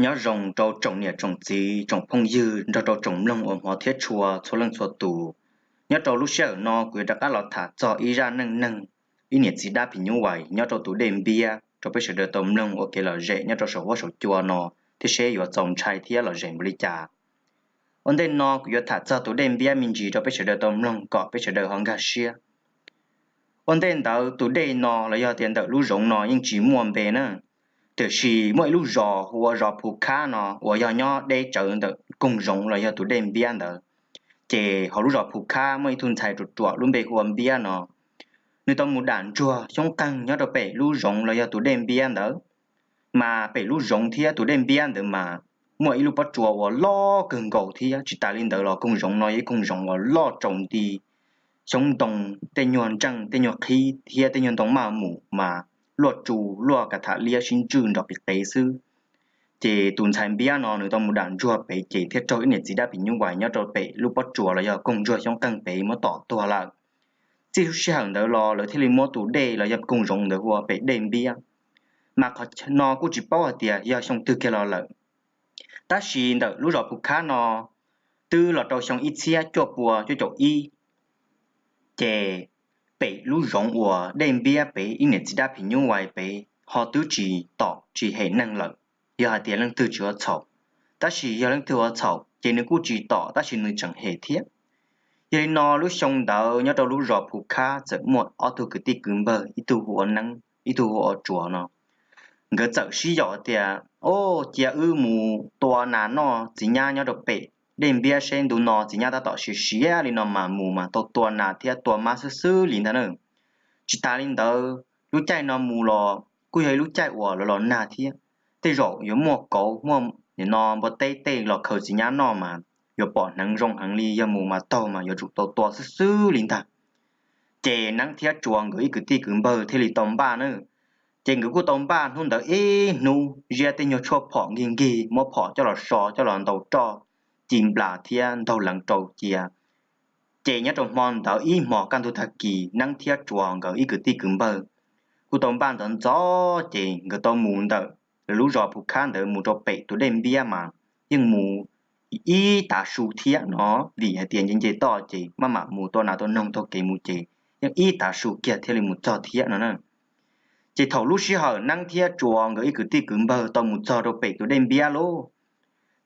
Nyob zoo rau tsoom niam tsoom txiv tsoom phooj ywg nrog rau tsoom mloog uas hmov thiab tshua txhua leej txhua tus. Nyob rau lub sij hawm no kuv yuav rov qab los tham txog ib zaj neej neeg ib niam txiv dab phim nyuj vais nyob rau tus dej Npiab rau peb sawv daws tau mloog ua kev lom zem nyob rau saum huab saum cua no, thiab seb yuav txaus ntshai thiab lom zem npaum li cas. Ua ntej no kuv yuav tham txog tus dej Npiab me ntsis rau peb sawv daws tau mloog kom peb sawv daws ho nkag siab. Ua ntej ntawd tus dej no los yog tias ntawm lub zoov no yeej tsis muaj npe na, tiam sis muaj ib lub zos hu ua zos Phu Khab no uas yog nyob deb tsawv ntawm koog zoov los yog tus dej Npiab ntawd. Ces hauv lub zos Phu Khab muaj ib tug ntxhais ruam ruam lub npe hu ua Npiab no, nws tau mus dam ntsuag xyoob qeeg nyob rau pem lub zoov los yog tus dej Npiab ntawd. Mas pem lub zoov thiab tus dej Npiab ntawd mas muaj ib lub pob tsuas uas loj kawg nkaus thiab. Tsis tas li ntawd los koog zoov no yog ib koog zoov uas loj tsaus nti, xyoob ntoo, tej nyuag ntseej, tej nyuag qhib thiab tej nyuag ntoo maj mus mas luaj tsu, luaj kav tham liab sib ntswj nrov qis qev xwb. Ces tus ntxhais Npiab no nws tau mus dam ntsuag pem ces thiaj raug ib niam txiv dab phim nyuj vais nyob rau pem lub pob tsuas los yog koog ntsuag xyoob qeeg pem muab tom tuag lawm. Txij lub sij hawm ntawd los lawv thiaj li muab tus dej los yog koog zoov ntawd hu ua pem dej Npiab. Mas qhov no kuj tsis paub hais tias yog xyoo twg kiag los lawm. Tab sis ntawm lub zos Phu Khab no twb los rau xyoo ib txhiab cuaj pua cuaj caum ib, ces pem lub zoov uas dej Npiab pem ib niam txiv dab phim nyuj vais pem ho twb tsis tom tsis hem neeg lawm. Yog hais tias leej twg tsis ua txhaum, tab sis yog leej twg ua txhaum ces nws kuj tsis tom tab sis nws tseem hem thiab. Yog li no lub xyoo ntawd nyob rau lub zos Phu Khab txawm muaj ob tug kwv tij kwv npawg, ib tug hu ua Neeb ib tug hu ua Tsuas no. Nkawd txawm sib yaum tias, o, cia wb mus tua nas noj txiv nyab nyob rau pem dej Npiab seb ntu no txiv nyab tab tom siav siav li no mas mus mas tau tua nas thiab tua mab xwb xwb li ntag na. Tsis tas li ntawd lub caij no mus los kuj yog ib lub caij uas los los nag thiab. Tej zaum yuav muaj kauv muaj nim no npua teb tej los khaws txiv nyab noj mas yuav pom hneev zoo heev li, yog mus mas taug mas yuav tsum tau tua xwb xwb li ntag. Ces Neeb thiab Tsuas nkawd ib kwv tij kwv npawg thiaj li tau npaj na. Ces nkawd kuj tau npaj hnub ntawd ib hnub ziab tej nyuag tshuaj phom nkig nkig, muab phom coj los so coj los ntaus roj ci nplas thiab ntaug leev rau cia. Ces nyob rau hmo ntawd ib hmos kaj ntug tag kis Neeb thiab Tsuas nkawd ib kwv tij kwv npawg kuj tau npaj ntxov ntxov ces nkawd tau mus ntawm lawv lub zos Phu Khab ntawd mus rau pem tus dej Npiab mas yeej mus ib tav su thiab no, vim hais tias nce nce toj ces maj mam mus tua nas tua noog taug kev mus ces yeej ib tav su kiag thiaj li mus txog thiab no na. Ces thaum lub sij hawm Neeb thiab Tsuas nkawd ib kwv tij kwv npawg tau mus txog rau pem tus dej Npiab lauj,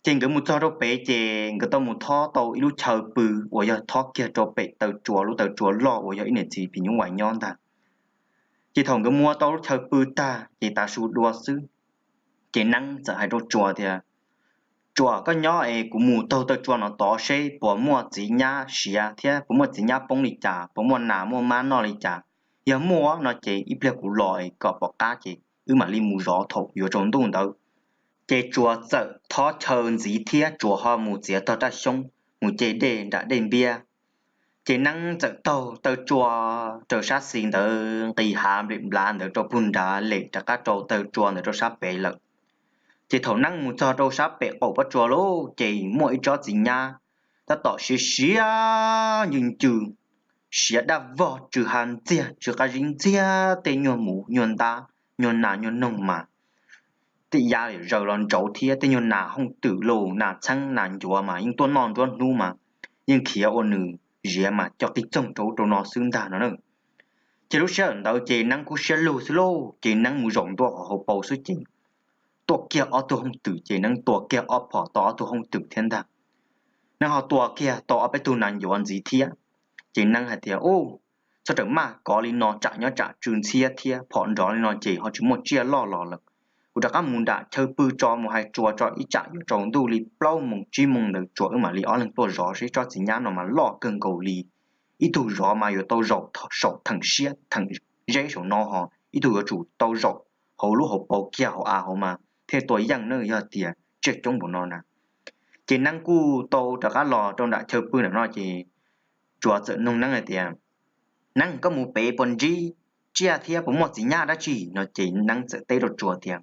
ces nkawd mus txog rau pem ces nkawd tau mus thob tau ib lub chaw pw uas yog thob kiag rau pem taw tsua, lub taw tsua loj uas yog ib niam txiv phim nyuj vais nyob ntag. Ces thaum nkawd mus tau lub chaw pw tag ces tav su dua xwb, ces Neeb txawm hais rau Tsuas tias, Tsuas, koj nyob es kuv mus taug taw tsua no tod seb puas muaj txiv nyab siav thiab puas muaj txiv nyab poob li cas, puas muaj nas muaj mab noj li cas. Yog muaj no ces ib pliag kuv los es kom pom qab ces wb mam li mus zov thaum yuav tsaus ntuj ntawd. Ces Tsuas txawm thob chaw ntxiv thiab Tsuas ho mus txiav tog raj xyoob mus ce dej nram dej Npiab. Ces Neeb txawm taug taw tsua raws sab xis ntawd nqis hav nplem nplav ntawd rau puag nrad lem rov qab rau taw tsua ntawd rau sab pem lawm. Ces thaum Neeb mus txog rau sab pem qaum pob tsua lauj, ces muaj ib tsob txiv nyab tab tom siav siav ncw ncw, siav daj vog tsw ha ntxiag tsw qab zib ntxiag, tej nyuag mus nyuag ntab nyuag nas nyuag noog mas tej ya zaws los ntsauv thiab, tej nyuag nas hooj twm los nas txheeb nas ncuav mas yeej tuaj noj nruab hnub mas yeej khiav ua nws ziav mas co qig txoog rau ub rau no xwb ntag no na. Ces lub sij hawm ntawd ces Neeb kuj siab lug xwb lauj, ces Neeb mus zaum ntua hauv paus xwb ces tuaj kiag ob tug hooj twm, ces Neeb tua kiag ob phom tau ob tug hooj twm thiab ntag. Neeb ho tua kiag tau ob peb tug nas ncuav ntxiv thiab. Ces Neeb hais tias, Ub, txhob rawm maj kov li no, tsam nyob tsam tsw ntxhiab thiab phom nrov li no ces ho tsis muaj tsiaj loj los lawm. Kuv rov qab mus nram chaw pw tso, mus hais Tsuas tso, ib tsam yuav tsaus ntuj li plaub moos tsib moos ntawd Tsuas wb mam li ob leeg tuaj zov seb tsob txiv nyab no mas loj kawg nkaus li. Ib tug zov mas yuav tau zaum saum theem siab theem zeb saum no ho, ib tug yuav tsum tau zaum hauv lub hauv paus kiag hauv av hauv mas thiaj tua yeej na, yog tias tsiaj coob npaum no na. Ces Neeb kuj tau rov qab los rau nram chaw pw nram no ces Tsuas txawm nug Neeb hais tias, Neeb, koj mus pem puas ntsib tsiaj thiab puas muaj txiv nyab dab tsi? No ces Neeb txawm teb rau Tsuas tias,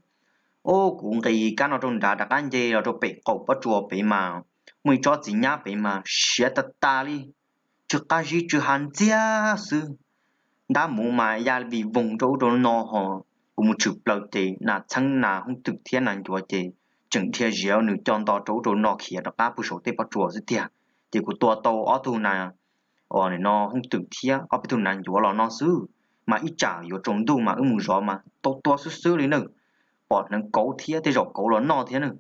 Ub, kuv nqis kab no rau nrad rov qab nce los rau pem qaum pob tsua pem mas muaj ib tsob txiv nyab pem mas siav tas tas li, tsw qab zib tsw ha ntxiag xwb. Ntab mus mas ya vim voog rau ub rau no ho, kuv mus tshwm plaws ces nas txheeb nas hooj twm thiab nas ncuav ces tseem dhia ziav nws co nto rau ub rau no khiav rov qab puag saum tej pob tsuas xwb tiag. Ces kuv tua tau ob tug nas, o, no hooj twm thiab ob peb tug nas ncuav los no xwb, mas ib tsam yuav tsaus ntuj mas wb mus zov mas tau tua xwb xwb li na. Pom hneev kauv thiab tej zaum kauv los noj thiab na.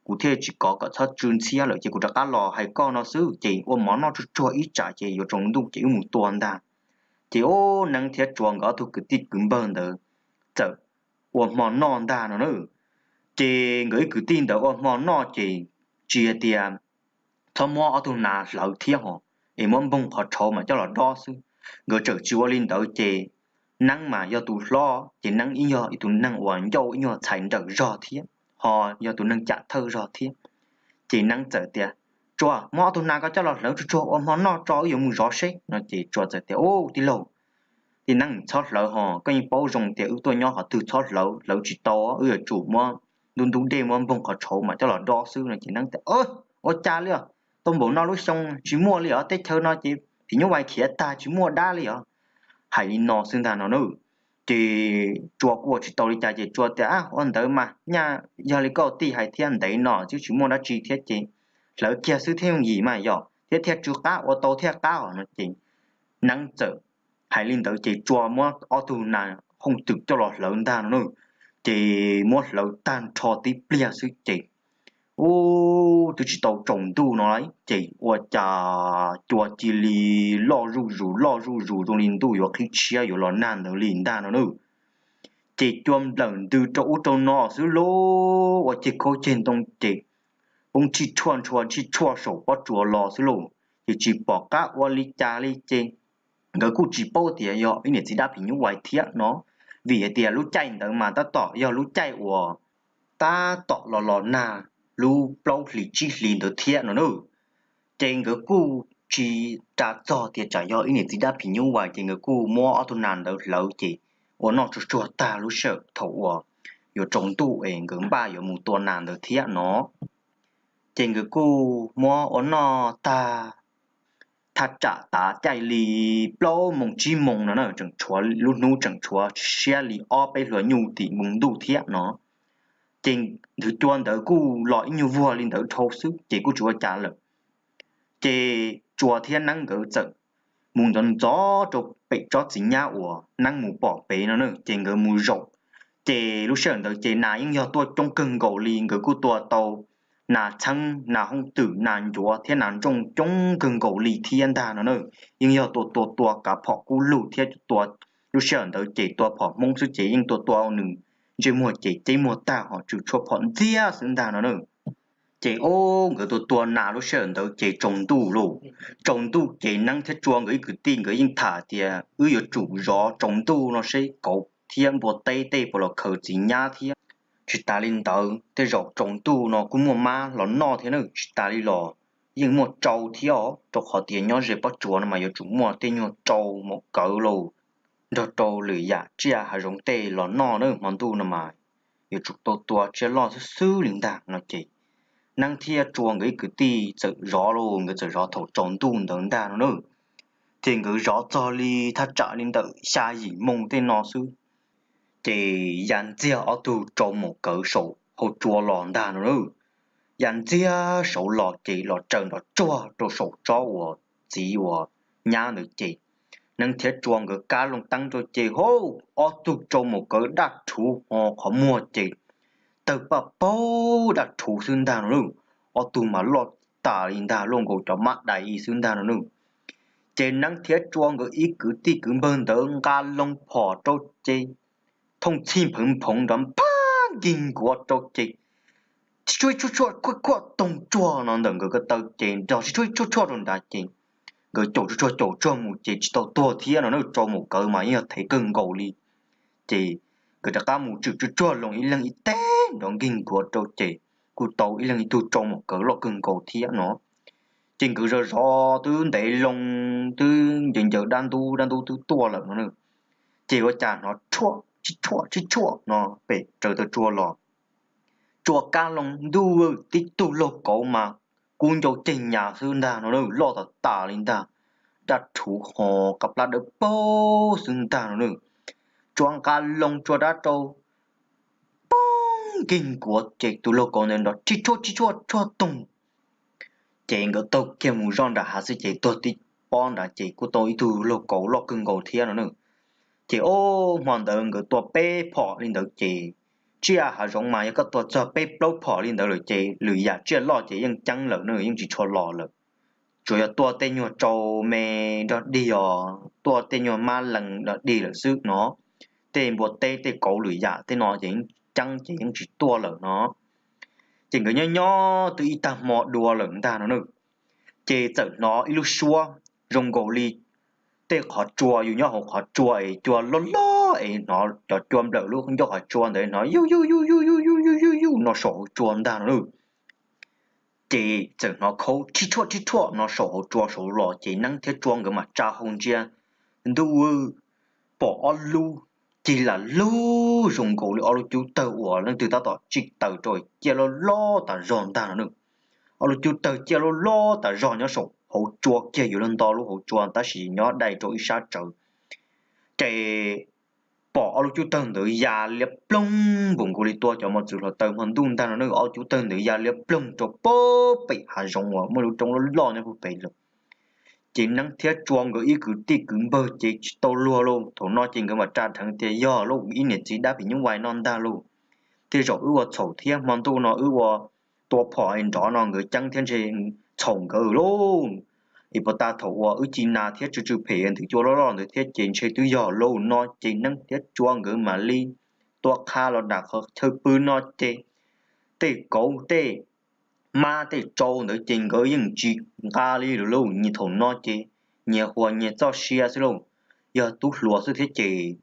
Kuv thiaj tsis kov kom txhob tsw ntxhiab lawm ces kuv rov qab los hais koj no xwb, ces ua mov noj tsuag tsuag ib tsam ces yuav tsaus ntuj ces wb mus tua ntag. Ces ub, Neeb thiab Tsua nkawd ob tug kwv tij kwv npawg ntawd txawm ua hmo noj ntag no na. Ces nkawd ib kwv tij ntawd ua hmo noj ces tsis hais tias txhob muab ob tug nas hlawv thiab ho, es muab npoog qhov tshauv mas coj los dob xwb. Nkawd txawm tsis ua li ntawd ces Neeb mas yog tus hlob ces Neeb ib yog ib tug neeg uas ncauj ib nyuag txhais nrawm zog thiab, ho yog tus neeg cam thawj zog thiab. Ces Neeb txawm tias, Tsua, muab ob tug nas ko coj los hlawv tsuag tsuag ua hmo noj tso wb yuav mus zov seb no. Ces Tsua txawm tias, Ub, tij laug, tij Neeb, txhob hlawv ho, koj yeej paub zoo tias wb tuaj nyob qhov twg txhob hlawv, hlawv tsis tau, wb yuav tsum muab ntub ntub dej muab npoog qhov tshauv mas coj los dob xwb no. Ces Neeb tias, Ua cas li os, tau npaum no lub xyoo tsis muaj li os, teb chaws no ces phim nyuj vais khiav tag tsis muaj dab li os. Hais li no xwb ntag no na. Ces Tsua kuj ua tsis tau li cas ces Tsua tias, Ua ntawd mas nyaj yog li koj tij hais thiab, ntev no twb tsis muaj dab tsi thiab ces hlawv kiag xwb thiab yooj yim mas yom, thiab thiaj tsw qab, ua tau thiaj qab os no. Ces Neeb txawm hais li ntawd ces Tsua muab ob tug nas hooj twm coj los hlawv ntag no na. Ces muab hlawv tag nrho tib pliag xwb ces, ub, twb tsis tau tsaus ntuj no ces ua cas cua cia li loj zuj zus loj zuj zus zoo li ntuj yuav qhib tshiab yuav los nag ntawd li ntag no na. Ces cua nplawm ntws rau ub rau no xwb lauj, ua ceg khaub ceg ntoo ces poob tshij tshuaj ntshua tshij tshuaj saum pob tsuas los xwb lauj. Ces tsis pom qab ua li cas li ces nkawd kuj tsis paub tias yog ib niam txiv dab phim nyuj vais thiab no, vim hais tias lub caij ntawd mas tab tom yog lub caij uas tab tom los los nag, lub plaub hlis tsib hlis ntawd thiab no na. Ces nkawd kuj tsis ras txog tias tsam yog ib niam txiv dab phim nyuj vais ces nkawd kuj muab ob tug nas ntawd hlawv ces ua noj tsuag tsuag tag lub sij hawm thaum uas yuav tsaus ntuj es nkawd npaj yuav mus tua nas ntawd thiab no. Ces nkawd kuj muab ua noj tag, thaj tsam tav caij li plaub moos tsib moos no na, tseem tshuav lub hnub tseem tshuav siab li ob peb hluas nyuj tim npoo ntuj thiab no. Ces nthwv cua ntawd kuj los ib nyuag vuag li ntawd dhau xwb ces kuj tsis ua cas lawm. Ces Tsua thiab Neeb nkawd txawm mus ntxov ntxov rau pem tsob txiv nyab uas Neeb mus pom pem no na, ces nkawd mus zaum. Ces lub sij hawm ntawd ces nas yeej yog tuaj coob kawg nkaus li, nkawd kuj tua tau nas txheeb, nas hooj twm, nas ncuav thiab nas ntsooj coob kawg nkaus li thiab ntag no na. Yeej yog tua tua tua kav phom kub lug thiab tua, lub sij hawm ntawd ces tua phom Hmoob xwb ces yeej tua tua nws ntsej muag ces ceb muag tag ho tsw tshuaj phom ntxiag xwb ntag no na. Ces ub, nkawd tua tua nas lub sij hawm ntawd ces tsaus ntuj lauj. Tsaus ntuj ces Neeb thiab Tsua nkawd ib kwv tij nkawd yeej tham tias wb yuav tsum zov tsaus ntuj no seb kauv thiab npua teb tej puas los khaws txiv nyab thiab. Tsis tas li ntawd tej zaum tsaus ntuj no kuj muaj mab los noj thiab na, tsis tas li los yeej muaj tsau thiab os, rau qhov tias nyob ze pob tsuas no mas yuav tsum muaj tej nyuag tsau maum kawv lauj, nrog rau lwm yam tsiaj hav zoov tej los noj na, hmo ntuj no mas yuav tsum tau tua tsiaj loj xwb xwb li ntag no ces Neeb thiab Tsua nkawd ib kwv tij txawm zov lauj, nkawd txawm zov thaum tsaus ntuj ntawd ntag no na. Ces nkawd zov txog li thaj tsam li ntawm xya yim moo tej no xwb, ces ya ntxiag ob tug tsau maum kawv saum hauv tsua los ntag no na. Ya ntxiag saud los ces los tsaws nrov tsuag rau saum tsob uas txiv uas nyab ntawd ces Neeb thiab Tsua nkawd kab loo teeb rau ces hauv ob tug tsau maum kawv daj rhuv ho qhov muag ces tawg paj paug daj rhuv xwb ntag no na. Ob tug mas loj tas li ntag, loj nkaus cov mab dais xwb ntag no na. Ces Neeb thiab Tsua nkawd ib kwv tij kwv npawg ntawd nqa loo phom rau ces thooj txhij nphawv nphoov nrov nphab nkig nkuav rau ces tsis tshuaj tshuaj tshuaj khuaj khuaj toog tsuag no ntawm nkawd ko taw ces nrog tsis tshuaj tshuaj tshuaj rau nrad ces nkawd caum tsuag tsuag caum tsuag mus ces tsis tau tuag thiab no na, tsau maum kawv mas yeej yog thev kawg nkaus li. Ces nkawd rov qab mus tswm tsuag tsuag loo ib leeg ib teg nrov nkig nkuav rau ces kuj tau ib leeg ib tug tsau maum kawv loj kawg nkaus thiab no. Ces nkawd zov zov twb ntev loo, twb ncaws ncaws dab ntub, dab ntub twb tuaj lawm no na. Ces ua cas hnov rhuaj tsis tshuaj tsis tshuaj no pem raws taw tsua los. Tsua kab loo ntuj, tib tug laug kauv mas kub ncau ceg nyas xwb ntag no na, loj tas tas li ntag, daj rhuv ho qab plab dawb paug xwb ntag no na. Tsua nqa loo tsua dab rau poob nkeeg nkuav ces tus laug kauv ntawd nrov rhij rhuaj rhij rhuaj rhuaj toog. Ces nkawd taug kiag mus zoj nram hav xwb ces tuag tib pob nrad ces kuj tau ib tug laug kauv loj kawg nkaus thiab no na. Ces ob hmo ntawd nkawd tua peb phom li ntawd ces, tsiaj hav zoov mas yog koj tua txog peb plaub phom li ntawd lawm ces lwm yam tsiaj loj ces yeej ceeb lawm na, yeej tsis tshua los lawm. Tsuas yog tua tej nyuag tsau me dog dig os, tua tej nyuag mab lees dog dig lawm xwb no. Tej npua teb tej kauv lwm yam tej no ces ceeb ces yeej tsis tua lawm no. Ces nkawd nyob nyob twb ib tag hmo dua lawm ntag no na, ces txawm hnov ib lub suab zoo nkaus li tej qhov tsua, yus nyob hauv qhov tsua es cua loj loj es hnov cov cua nplawm lub ncauj qhov tsua ntawd hnov yuj yuj yuj yuj yuj yuj yuj yuj yuj no saum hauv tsua ntag no na. Ces txawm hnov khaub rhij rhuaj rhij rhuaj no saum hauv tsua saud los ces Neeb thiab Tsua nkawd mam tsa hau ntsia ntuj, pom ob lub cig lam lug zoo nkaus li ob lub cub tawg uas leej twg tab tom tsij taws rau, ciaj loj loj tas zog ntag no na. Ob lub cub tawg ciaj loj loj tas zog nyob saum hauv tsua kiag, yuav luag nto lub hauv tsua tab sis nyob dai rau ib sab tsawv. Ces pom ob lub cub tawg ntawd ya liab ploog npaum nkaus li tua cov mos txwv hluav taws hmo ntuj ntag no na, ob lub cub tawg ntawd ya liab ploog rau pem hav zoov uas muaj lub roob loj loj nyob puag pem lawm. Ces Neeb thiab Tsua nkawd ib kwv tij kwv npawg ces tsis tau luag lauj. Thaum no ces nkawd mam tsa dheev tias yog lauj, ib niam txiv dab phim nyuj vais no ntag lauj. Tej zaum wb ua txhaum thiab, hmo ntuj no wb ua tua phom nrov no nkawd ceeb thiab ntshe txhaum nkawd lauj. Es puag ta thaum uas wb ci nas thiab tsw tsw phem ntws cua loj loj ntawd thiab ces ntshe twb yog lauj no ces Neeb thiab Tsua nkawd mam li tua qha los nram qhov chaw pw no ces tej kauv tej mab tej tsau ntawd ces nkawd yeej tsis nqa li lawm lauj. Nyias thaum no ces nyias huas nyias txoj sia xwb lauj. Yog tub hluas xwb thiab ces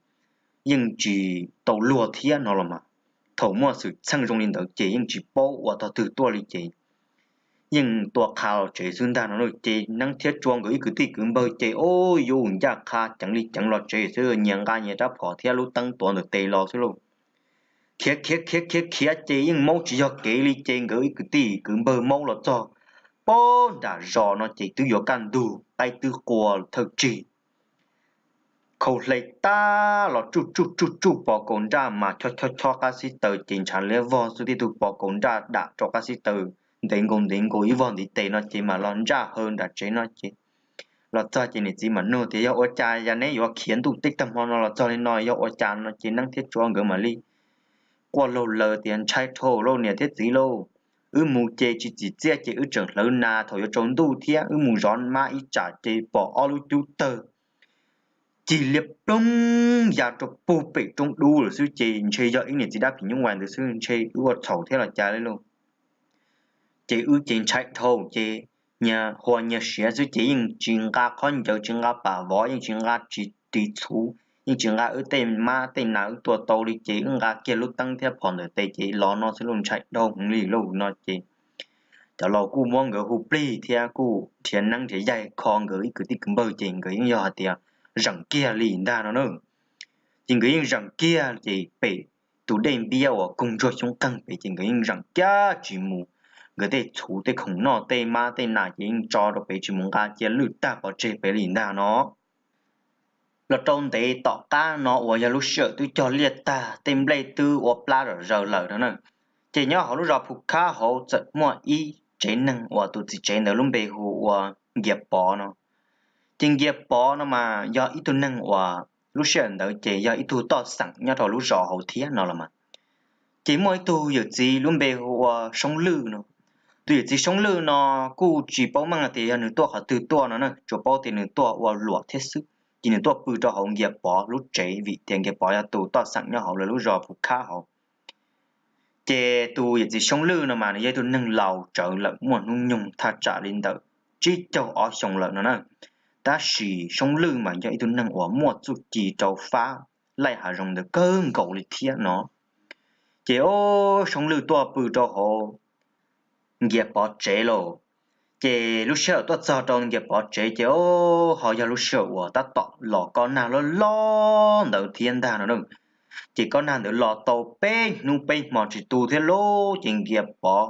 yeej tsis tau luag thiab no los mas. Thaum muaj xwm txheej zoo li ntawd ces yeej tsis paub ua tog twg tuaj li ces yeej tua qha los tsev xwb ntag no. Ces Neeb thiab Tsua nkawd ib kwv tij kwv npawg ces ua yuav ncaj qha ceev li ceev los tsev xwb, nyias nqa nyias rab phom thiab lub teeb tuav ntawm tes los xwb lauj. Khiav khiav khiav khiav khiav ces yeej maub tsis yog kev li ces nkawd ib kwv tij kwv npawg maub los txog pab nram zos no ces twb yuav kaj ntug qaib twb qua thawj tsig. Khau hle tag los tsuj tsuj tsuj tsuj pos kaus nraj mas chob chob chob qab xib taws ces ntshav liab vog xwb, tib tug pos kaus nraj dam rau qab xib taws ntev nkaus ntev nkaus ib vog ntiv tes no ces mam los ntsaj haw nram tsev no ces los txog ces niam txiv mam nug tias yog ua cas yog neb yuav khiav ntuj teb tag hmo no los txog li no yog ua cas no ces Neeb thiab Tsua nkawd mam li quaj laug laws tias ntshai dhau lauj niam thiab txiv lauj. Wb mus ces tsis txim txiaj ces wb tseem hlawv nas, thaum yuav tsaus ntuj thiab wb mus zov mab ib tsam ces pom ob lub cub tawg cig liab ploog ya rau puag pem roob dub lawm xwb ces ntshe yog ib niam txiv dab phim nyuj vais ntawd xwb, ntshe wb ua txhaum thiab los cas li lauj. Ces wb ces ntshai dhau ces nyias huas nyias siav xwb ces yeej tsis nqa khaub ncaws, tsis nqa pam vov, yeej tsis nqa tsis ris txhuv, yeej tsis nqa wb tej mab tej nas wb tua tau li ces wb nqa kiag lub teeb thiab phom ntawm tes ces los no xwb lauj, ntshai dhau heev li lauj no ces cov laus kuj muab nkawd hu plig thiab kuj nrhiav neeb nrhiav yaig kho nkawd ib kwv tij kwv npawg ces nkawd yeej yog hais tias zeem kiag li ntag no na. Ces nkawd yeej zeem kiag ces pem tus dej npiab uas koog ntsuag xyoob qeeg pem ces nkawd yeej zeem kiag tsis mus. Nkawd tej txhuv tej khoom noj tej mab tej nas ces yeej tso rau pem tsis mus, nqa cia lwj tag pov tseg pem li ntag no. Los rau ntev tom qab no uas yog lub sij hawm twb cog liaj tag, tej nplej twb ua plab zom zaws lawm no na, ces nyob hauv lub zos Phu Khab hauv txawm muaj ib tsev neeg uas tus txiv tsev ntawd lub npe hu ua Nkias Pov no. Ces Nkias Pov no mas yog ib tug neeg uas lub sij hawm ntawd ces yog ib tug toj xeem nyob rau lub zos hauv thiab no los mas. Ces muaj ib tug yawm txiv lub npe hu ua Soob Lwj no. Tus yawm txiv Soob Lwj no kuj tsis paub meej tias yog nws tuaj qhov twg tuaj no na, tsuas paub tias nws tuaj ua luam thiab xwb. Ces nws tuaj pw rau hauv Nkias Pov lub tsev vim tias Nkias Pov yog tus toj xeem nyob hauv lawv lub zos Phu Khab hauv. Ces tus yawm txiv Soob Lwj no mas nws yog ib tug neeg laus tsawv lawm, muaj hnub nyoog thaj tsam li ntawm tsib caug ob xyoos lawm no na. Tab sis Soob Lwj mas yog ib tug neeg uas muaj txuj ci rau fab laij hav zoov ntawd kawg nkaus li thiab no. Ces ob Soob Lwj tuaj pw rau hauv Nkias Pov tsev lauj. Ces lub sij hawm tuaj txog rau Nkias Pov tsev ces ob ho yog lub sij hawm uas tab tom los kob nag loj loj ntawd thiab ntag no. Ces kob nag ntawd los tau peb hnub peb hmo tsis tu thiab lauj, ces Nkias Pov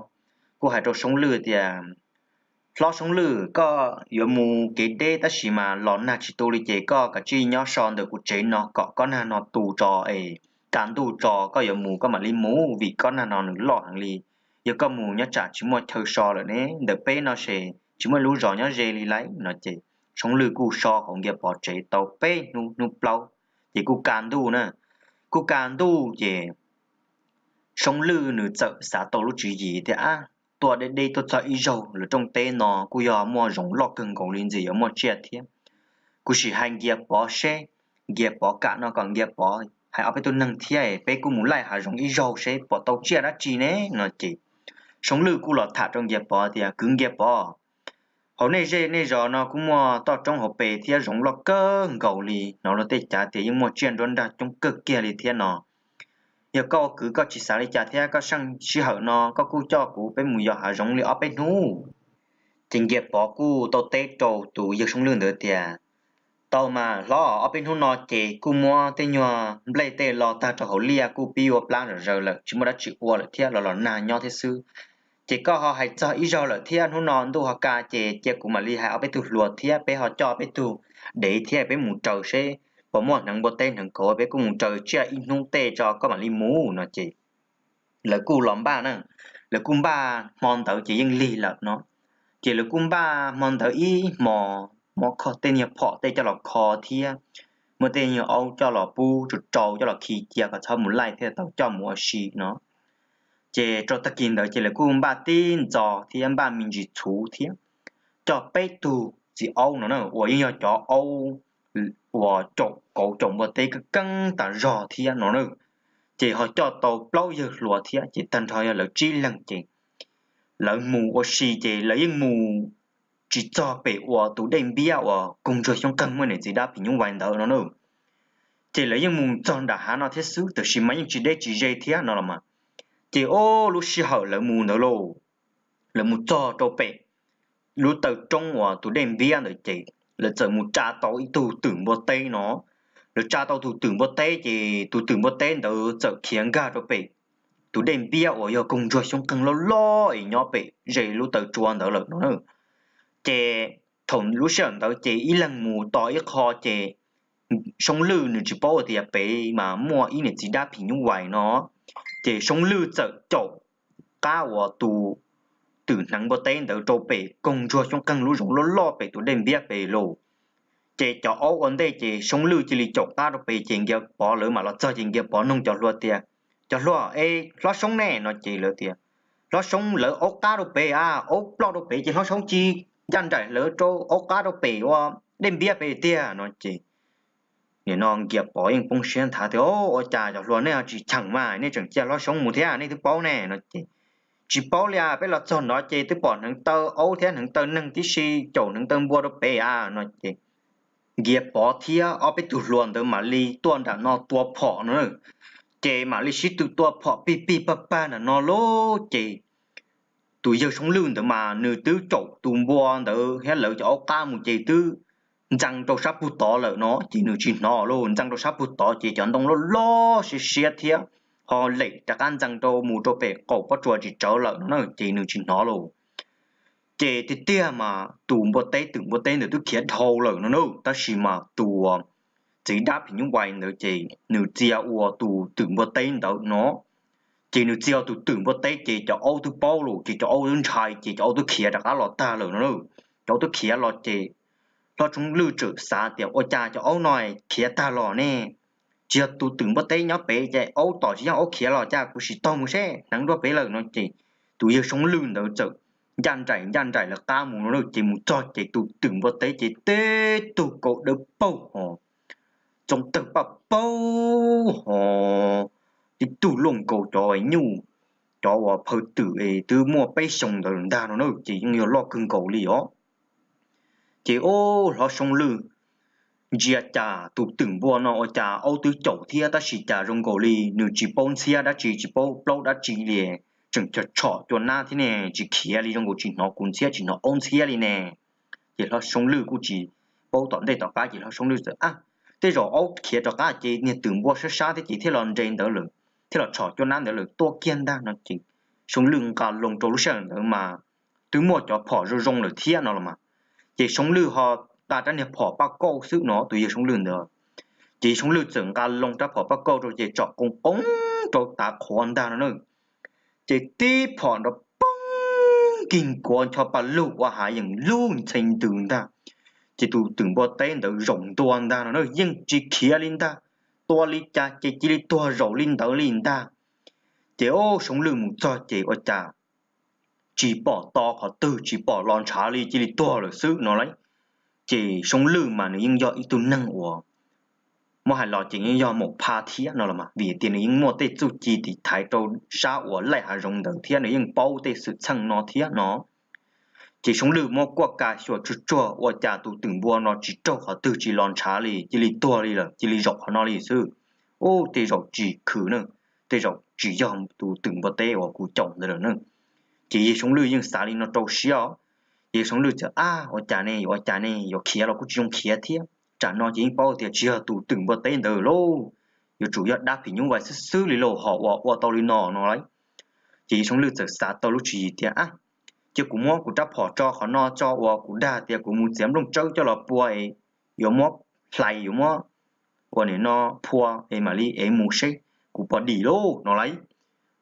kuj hais rau Soob Lwj tias, Hlob Soob Lwj, koj yuav mus kev deb tab sis mas los nag tsis tu li ces koj kav tsij nyob so ntawm kuv tsev no kom kob nag no tu tso es kaj ntuj tso koj yuav mus koj mam li mus, vim koj nag no nws loj heev li. Yog koj mus nyob tsam tsis muaj chaw so lawm ne, ntawm peb no ces tsis muaj lub zos nyob ze li lauj no ces Soob Lwj kuj so hauv Nkias Pov tsev tau peb hnub hnub plaub, ces kuj kaj ntuj na, kuj kaj ntuj ces Soob Lwj nws txawm xav tau lub tswv yim tias, ab, tuaj deb deb tuaj txog ib zaug lawm, rooj teb no kuj yog muaj zoov loj kawg nkaus li, ntxim yuav muaj tsiaj thiab. Kuv sim hais Nkias Pov seb, Nkias Pov kam no kom Nkias Pov hais ob peb tug neeg thiab peb kuj mus laij hav zoov ib zaug seb puas tau tsiaj dab tsi ne no ces Soob Lwj kuj los tham rau Nkias Pov tias, kwv Nkias Pov, hauv nej zej nej zos no kuj muaj toj roob hauv pes thiab zoov loj kawg nkaus li, hnov luag tej cav tias yeej muaj tsiaj nruab nrag coob kawg kiag li thiab no. Yog koj ua kwv koj tsis xav li cas thiab koj seej sij hawm no koj kuj coj kuv peb mus yos hav zoov li ob peb hnub. Ces Nkias Pov kuj tau teb rau tus yawg Soob Lwj ntawd tias, tau mas hlob, ob peb hnub no ces kuj muab tej nyuag nplej tej lo tag rau hauv liaj kuj pib ua plab zom zaws lawm, tsis muaj dab tsi ua lawm thiab, los los nag nyob thiab xwb. Ces koj ho hais txog ib zaug lawm thiab, hnub no ntuj ho kaj ces cia kuv mam li hais ob peb tug hluas thiab peb ho coj peb tug dev thiab peb mus raws seb puas muaj hneev npua teb hneev kauv, peb kuj mus raws tsiaj ib hnub tej tso koj mam li mus no ces lawv kuj los npaj na, lawv kuj npaj hmo ntawd ces yeej lig lawm no. Ces lawv kuj npaj hmo ntawd ib hmo, muab kho tej niag phom tej coj los kho thiab muab tej niag aub coj los pub rau rau coj los khi cia kom txhob mus laij thiaj tau coj mus ua si no. Ces rau tag kis ntawd ces lawv kuj npaj tib ntxo thiab npaj me ntsis txhuv thiab coj peb tug txiv aub no na, uas yeej yog cov aub uas caum kauv caum npua teb keeb keeb tas zog thiab no na. Ces ho coj tau plaub yawg hluas thiab ces tag nrho yog lawv tsib leeg ces lawv mus ua si ces lawv yeej mus tsis txog pem uas tus dej npiab uas koog ntsuag xyoob qeeg muaj niam txiv dab phim nyuj vais ntawd no na. Ces lawv yeej mus txog nram hav no thiab xwb, tab sis mas yeej tsis deb tsis ze thiab no los mas. Ces ob lub sij hawm lawv mus ntawd lauj, lawv mus txog rau pem lub taw roob uas tus dej npiab ntawd ces lawv txawm mus tsa tau ib tug twm npua teb no. Lawv tsa tau tus twm npua teb ces tus twm npua teb ntawd txawm khiav nkag rau pem tus dej npiab uas yog koog ntsuag xyoob qeeg loj loj es nyob pem ze lub taw tsua ntawd lawm no na. Ces thaum lub sij hawm ntawd ces ib leeg mus tos ib qho ces Soob Lwj nws tsis paub tias pem mas muaj ib niam txiv dab phim nyuj vais no. Ces Soob Lwj txawm caum qab uas tus twm hneev npua teb ntawd rau pem koog ntsuag xyoob qeeg lub zoov loj loj pem tus dej npiab pem lauj. Ces cov aub ua ntej ces Soob Lwj cia li caum qab rau pem ces Nkias Pov lawv mam los txog ces Nkias Pov nug cov hluas tias, cov hluas, es hlob Soob ne no ces lawv tias, hlob Soob lawv aub qab rau pem a, aub ploj rau pem ces hlob Soob cia li ncaj nraim lawv rau aub qab rau pem ua dej npiab pem tiag no ces nim no Nkias Pov yeej poob siab nthav tias, ua cas cov hluas nej tsis cheem mas nej tseem cia hlob Soob mus thiab nej twb paub ne no ces, tsis paub li a, peb los txog nov ces twb pom hneev taw aub thiab hneev taw neeg tib si caum hneev taw npua rau pem a no ces Nkias Pov thiab ob peb tug hluas ntawd mam li tuaj nram no tua phom no. Ces mam li sib tw tua phom pig pig pag pag nram no lauj ces tus yawg Soob Lwj ntawd mas nws twb caum tus npua ntawd thiab lawv cov aub qab mus ces twb ntxees rau sab pug tod lawm no ces nws tsis hnov lauj, ntxees rau sab pug tod ces cov ntoo loj loj siab siab thiab ho lem rov qab ntxees rau mus rau pem qaum pob tsuas tsis tsawv lawm no na ces nws tsis hnov lauj. Ces tiag tiag mas tus npua teb, twm npua teb ntawd twb khiav dhau lawm no na, tab sis mas tus txiv dab phim nyuj vais ntawd ces nws txia ua tus twm npua teb ntawd no. Ces nws txia ua tus twm npua teb ces cov aub twb paub lauj, ces cov aub twb ntshai ces cov aub twb khiav rov qab los tag lawm no na. Cov aub twb khiav los ces hlob Soob Lwj txawm xav tias, ua cas cov aub no khiav tag los ne? Tsis yog tus twm npua teb nyob pem ces aub tom tsis yeej aub khiav los cas, kuv sim taug mus seb hneev nruab pem lawm no ces tus yawg Soob Lwj ntawd txawm ncaj nraim ncaj nraim lawv qab mus no na. Ces mus txog ces tus twm npua teb ces tib tug kaus dawb paug ho txoov tawg paj paug ho tib tug luaj nkaus cov nyuj, cov uas phaw twm es twb muaj peb xyoos ntawd ntag no na, ces yeej yog loj kawg nkaus li os. Ces ub, hlob Soob Lwj ntsia cas tus twm npua no ua cas aub twb caum thiab tab sis cas zoo nkaus li nws tsis paub ntxhiab dab tsi tsis paub plaub dab tsi li, tseem tshom cua nab thiab ne, tsis khiav li, zoo nkaus tsis hnov kuv ntxhiab tsis hnov aub ntxhiab li ne. Ces hlob Soob Lwj kuj tsis paub tom ntej tom qab ces hlob Soob Lwj txawm, ab, tej zaum aub khiav rov qab ces niag twm npua sab sab thiab ces thiaj los nres ntawd lawm, thiaj los tshom cua nab ntawd lawm tuaj kiag ntag no ces Soob Lwj nqa loo rau lub sij hawm ntawd mas twb muaj cov phom zoo zoo lawm thiab no los mas. Ces Soob Lwj ho nqa rab niag phom paj kauj xwb no, tus yawg Soob Lwj ntawd Ces Soob Lwj txawm nqa loo rab phom paj kauj rau ces tsom qoo qoo rau tav qhuav ntag no na. Ces tib phom nrov poob kig nkuav ncho pa lug ua hav yeem lub ntxhee ntws ntag. Ces tus twm npua teb ntawd zaum ntua ntag no na, yeej tsis khiav li ntag, tua li cas ces cia li tuag zaum li ntawd li ntag. Ces o, Soob Lwj mus txog ces ua cas tsis pom to qhov twg, tsis pom los ntshav li, cia li tuag lawm xwb no lauj. Ces Soob Lwj mas nws yeej yog ib tug neeg uas muab hais los ces yeej yog maum pha thiab no los mas, vim tias nws yeej muaj tej txuj ci tiv thaiv rau sab uas laij hav zoov ntawd thiab nws yeej paub tej xwm txheej no thiab no. Ces Soob Lwj muab kuaj ka xyuas tsuag tsuag ua cas tus twm npua no tsis raug qhov twg, tsis los ntshav li, cia li tuag li lawm, cia li zaum qhov no li xwb. Ub, tej zaum tsis khwm na, tej zaum tsis yog tus twm npua teb uas kuv caum ntawd lawm na. Ces yawg Soob Lwj yeej xav li no rau siab os. Ces yawg Soob Lwj txawm, ab, ua cas ne, yuav ua cas ne, yuav khiav los kuj tsis zoo khiav thiab. Tsam no ces yeej paub tias tsis yog tus twm npua teb ntawd lauj, yuav tsum yog dab phim nyuj vais xwb xwb li lauj, ho ua ua tau li no no lauj. Ces yawg Soob Lwj txawm xav tau lub tswv yim tias, ab, cia kuv muab kuv rab phom tso qhov no tso uas kuv dag tias kuv mus txiav nplooj tsawb coj los pua es yuav muab hlais, yuav muab ua nim no phua es mam li es mus seb kuv puas dim lauj no lauj.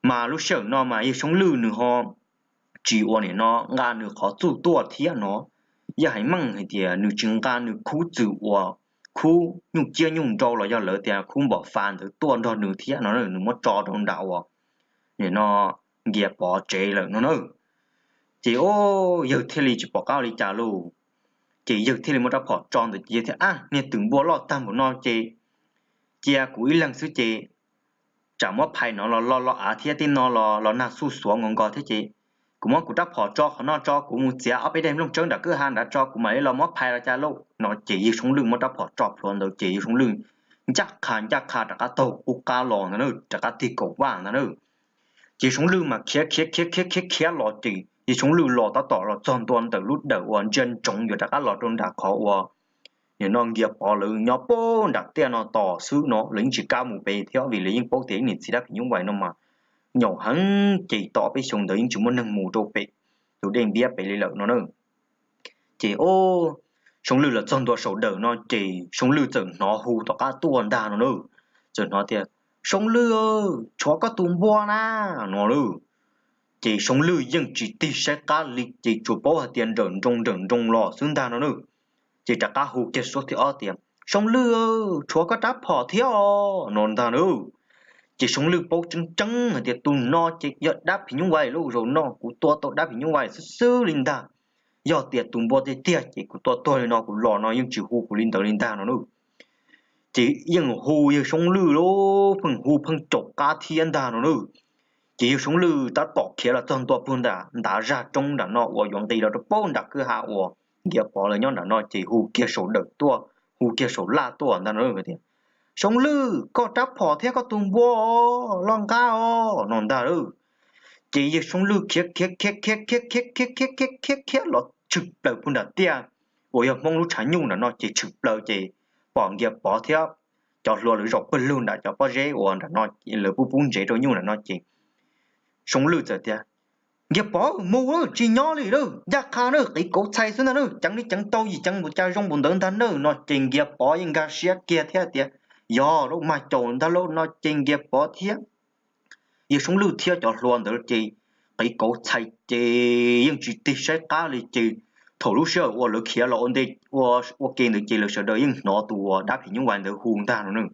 Mas lub sij hawm no mas yawg Soob Lwj nws ho tsis ua nim no nqa nws qhov txuj tuaj thiab no. Yog hais meej hais tias nws tsis nqa nws khub txwm uas khub nyuj ciab nyuj nrau los yog lawv tias khub npom fa ntawd tuaj nrog nws thiab no, nws muab tso rau nram uas nim no Nkias Pov tsev lawm no na. Ces o, yawg thiaj li tsis pom qab ua li cas lauj. Ces yawg thiaj li muab rab phom tso ntawd ces thiaj, ab, niag twm npua loj tag npaum no ces cia kuv ib leeg xwb ces tsam muab phais no los lo lo av thiab tej no los los nag xuj xuav nkaus nkaus thiab ces kuv muab kuv rab phom tso qhov no tso, kuv mus txiav ob peb daim nplooj tsawb nram kwj ha nrad tso kuv mam li los muab phais los cas lauj no. Ces yawg Soob Lwj muab rab phom tso plhuav ntawd ces yawg Soob Lwj ncaj qha ncaj qha rov qab taug qub qab los ntag na, rov qab tig kaum vaj ntag na. Ces Soob Lwj mas khiav khiav khiav khiav khiav khiav los ces yawg Soob Lwj los tab tom los txog ntua ntawm lub dawm uas ntsia ntsoov yuav rov qab los rau nram qhov uas nim no Nkias Pov lawv nyob pem nram tiaj no tos xwb no, lawv yeej tsis kam mus pem thiab vim lawv yeej paub tias ib niam txiv dab phim nyuj vais no mas nyaum heev ces tau ob peb xyoos ntawd yeej tsis muaj neeg mus rau pem tus dej npiab pem li lawm no na. Ces o, Soob Lwj los txog ntua saum dawm no ces Soob Lwj txawm hnov hu tom qab tuaj ntag no na. Txawm hnov tias, Soob Lwj, tshuav koj tus npua na no lauj. Ces Soob Lwj yeej tsis tig saib qab li ces tsuas paub hais tias nrawm nroos nrawm nroos los xwb ntag no na. Ces rov qab hu kiag suab thib ob tias, Soob Lwj, tshuav koj rab phom thiab os no ntag na. Ces Soob Lwj paub tseeb tseeb hais tias tus no ces yog dab phim nyuj vais lauj, zaum no kuv tua tau dab phim nyuj vais xwb xwb li ntag. Yog tias tus npua tiag tiag ces kuv tua tuag li no kuv los no yeej tsis hu kuv li ntawd li ntag no na. Ces yeej hu yawg Soob Lwj lauj, pheej hu pheej caum qab thiab ntag no na. Ces yawg Soob Lwj tab tom khiav los txog ntua puag nram ntav zaj roob nram no uas yuav nqis los rau pem nram kwj ha uas Nkias Pov lawv nyob nram no ces hu kiag saum dawm tuaj, hu kiag saum laj tuaj ntag na tias, Soob Lwj, koj rab phom thiab koj tus npua los nqa os no ntag lauj. Ces yawg Soob Lwj khiav khiav khiav khiav khiav khiav khiav khiav khiav khiav khiav los tshwm plaws puag nram tiaj uas yog Hmoob lub tshav nyuj nram no ces tshwm plaws ces pom Nkias Pov thiab cov hluas lawv zaum pawg lug nram cov pob zeb uas nram no, lawv pub pub ntsev rau nyuj nram no ces Soob Lwj txawm tias, Nkias Pov, mus, tsis nyob li lawm, ncaj qha na, qiv kauv txhais xwb ntag na, ceev li ceev tau yim ceev npaum cas zoo npaum ntawd ntag na no ces Nkias Pov yeej nkag siab kiag thiab tias, Yog lauj, mag caum ntag lauj no ces Nkias Pov thiab yawg Soob Lwj thiab cov hluas ntawd ces qiv kauv txhais ces yeej tsis tig saib qab li ces thaum lub sij hawm uas lawv khiav los ua ntej ua ke ntawd ces lawv sawv daws yeej hnov tus uas dab phim nyuj vais ntawd hu ntag no na,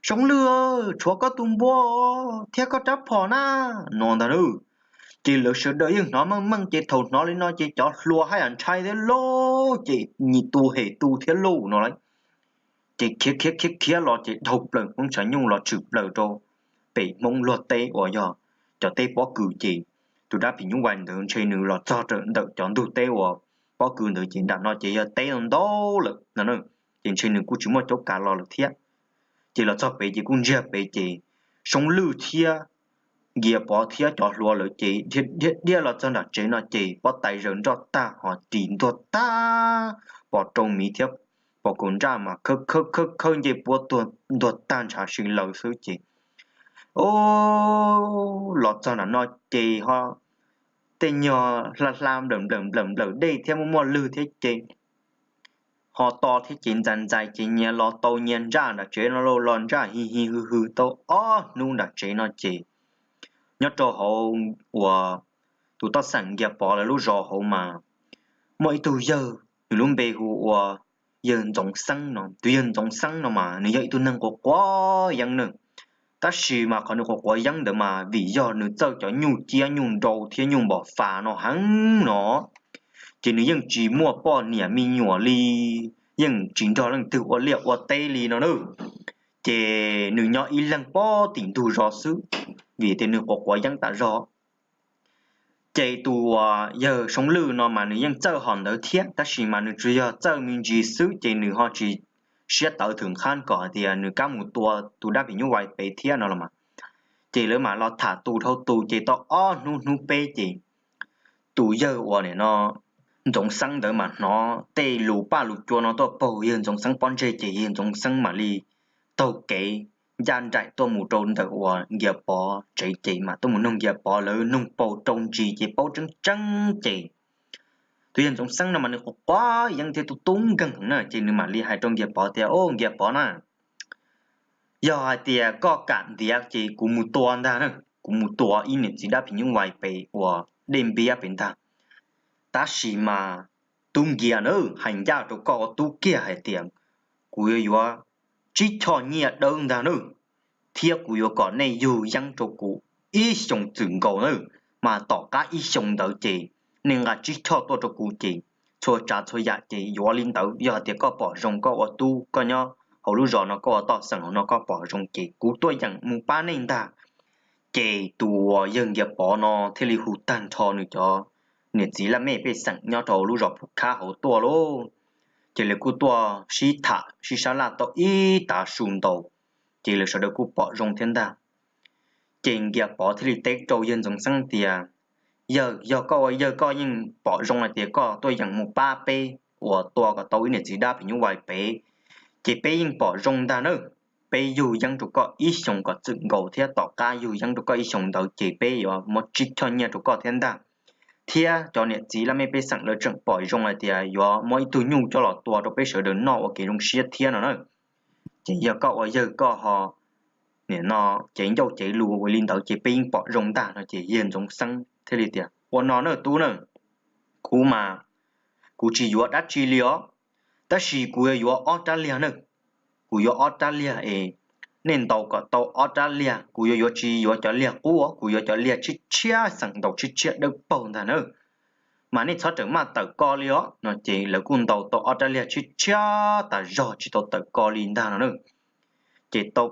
Soob Lwj, tshuav koj tus npua thiab koj rab phom na no ntag na. Ces lawv sawv daws yeej hnov meej meej ces thaum hnov li no ces cov hluas haj yam ntshai thiab lauj, ces nyias tu hem tu thiab lauj no lauj. Ces khiav khiav khiav khiav los ces dhau plaws Hmoob tshav nyuj los tshwm plaws rau pem Hmoob luag teb uas yog cov teb pob kws ces tus dab phim nyuj vais ntawd ntshe nws los txog ntawm cov ntug teb uas pob kws ntawd ces nram no ces yog teb ntau lawm no na, ces ntshe nws kuj tsis muaj cuab kav los lawm thiab. Ces los txog pem ces kuj ntsiag pem ces Soob Lwj thiab Nkias Pov thiab cov hluas lawv ces dhia dhia los txog nram tsev no ces pob tais zaws nroj tag ho ris ntuag tag, pos rau miv thiab pos kaus nraj mas khawb khawb khawb khawb ncej puab tuag ntuag tag ntshav si lawm xwb ces, o, los txog nram no ces ho tej nyuag hla hla nplawm nplawm nplawm nplawm dej thiab muaj muaj lwg thiab ces ho to thiab ces ntxais ntxais ces nyias los tau nyias ntsaj nram tsev no lauj, los ntsaj hi hi hw hw tau ob hnub nram tsev no ces nyob rau hauv uas tus toj xeem Nkiag Pov lawv lub zos hauv mas muaj ib tug yawg, nws lub npe hu ua yawg Ntxoov Xeeb no. Tus yawg Ntxoov Xeeb no mas nws yog ib tug neeg quav quav yeeb na. Tab sis mas qhov nws quav quav yeeb ntawd mas vim yog nws txawj cov nyuj ciab nyuj nrau thiab nyuj npom fas no heev no, ces nws yeej tsis muaj poj niam me nyuam li, yeej tsis nrog leej twg ua liaj ua teb li no na. Ces nws nyob ib leeg pem tim ntug zos xwb, vim tias nws quav quav yeeb tas zog. Ces tus uas yawg Soob Lwj no mas nws yeej txawj hom ntawd thiab, tab sis mas nws tsuas yog txawj me ntsis xwb, ces nws ho tsis siab tawv thwm qhab kom hais tias nws kam mus tua tus dab phim nyuj vais pem thiab no los mas. Ces lawv mam los tham tus dhau tus, ces tau ob hnub hnub peb ces tus yawg uas nim no Ntxoov Xeeb ntawd mas hnov tej lus paj lus cua no tuaj paug yawg Ntxoov Xeeb pob ntseg, ces yawg Ntxoov Xeeb mam li taug kev ncaj nraim tuaj mus rau ntawm uas Nkiag Pov tsev, ces mam tuaj mus noog Nkiag Pov lawv noog paus rau ntsis ces paub tseeb tseeb ces tus yawg Ntxoov Xeeb no mas nws quav quav yeeb thiab tub tub nkeeg na, ces nws mam li hais rau Nkiag Pov tias, Au Nkiag Pov na, yog hais tias koj kam ntiav ces kuv mus tua ntag na, kuv mus tua ib niam txiv dab phim nyuj vais pem uas dej npiab pem ntag. Tab sis mas tub Nkiag na, hais ncaj rau koj ua tub kiag hais tias kuv yuav yuav tsib choj nyiaj dawb ntag na, thiab kuv yuav kom nej yug yeeb rau kuv ib xyoos txwm nkaus na, mas tom qab ib xyoos ntawd ces nej nqa tsib choj tuaj rau kuv ces txhua tsav txhua yam ces yuav li ntawd. Yog hais tias koj pom zoo, koj ua tub, koj nyob hauv lub zos no, koj ua toj xeem hauv no, koj pom zoo ces kuv tuaj yeem mus pab nej ntag. Ces tus uas yawg Nkiag Pov no thiaj li hu tag nrho nws cov niam txiv laj mej pej xeem nyob rau lub zos Phuv Khab hauv tuaj lauj. Ces lawv kuj tuaj sib tham sib sab laj tau ib tav su ntau, ces lawv sawv daws kuj pom zoo thiab ntag. Ces Nkiag Pov thiaj li teb rau yawg Ntxoov Xeeb tias, Yawg, yog koj ua yawg koj yeej pom zoo hais tias koj tuaj yeem mus pab peb uas tua kom tau ib niam txiv dab phim nyuj vais pem, ces peb yeej pom zoo ntag na. Peb yug yeeb rau koj ib xyoos kom txwm nkaus thiab tom qab yug yeeb rau koj ib xyoos ntawd ces peb yuav muab tsib choj nyiaj rau koj thiab ntag. Thiab cov niam txiv laj mej pej xeem lawv tseem pom zoo hais tias yuav muab ib tug nyuj coj los tua rau peb sawv daws noj ua kev zoo siab thiab no na. Ces yog koj ua yawg koj ho nim no cev ncauj cev lus ua li ntawd ces peb yeej pom zoo ntag no. Ces yawg Ntxoov Xeeb thiaj li tias, Ua no na tub na, kuv mas kuv tsis yuav dab tsi li os, tab sis kuv yuav yuav ob rab liag na. Kuv yuav ob rab liag es nej ntaus kom tau ob rab liag, kuv yuav yuav tsis yuav cov liag qub, kuv yuav cov liag tshiab tshiab, xeem ntaus tshiab tshiab dawb paug ntag na. Mas nej txhob rawm maj tawm ko li os no. Ces lawv kuj ntaus tau ob rab liag tshiab tshiab tas zog tsis tau tawm ko li ntag no na. Ces tau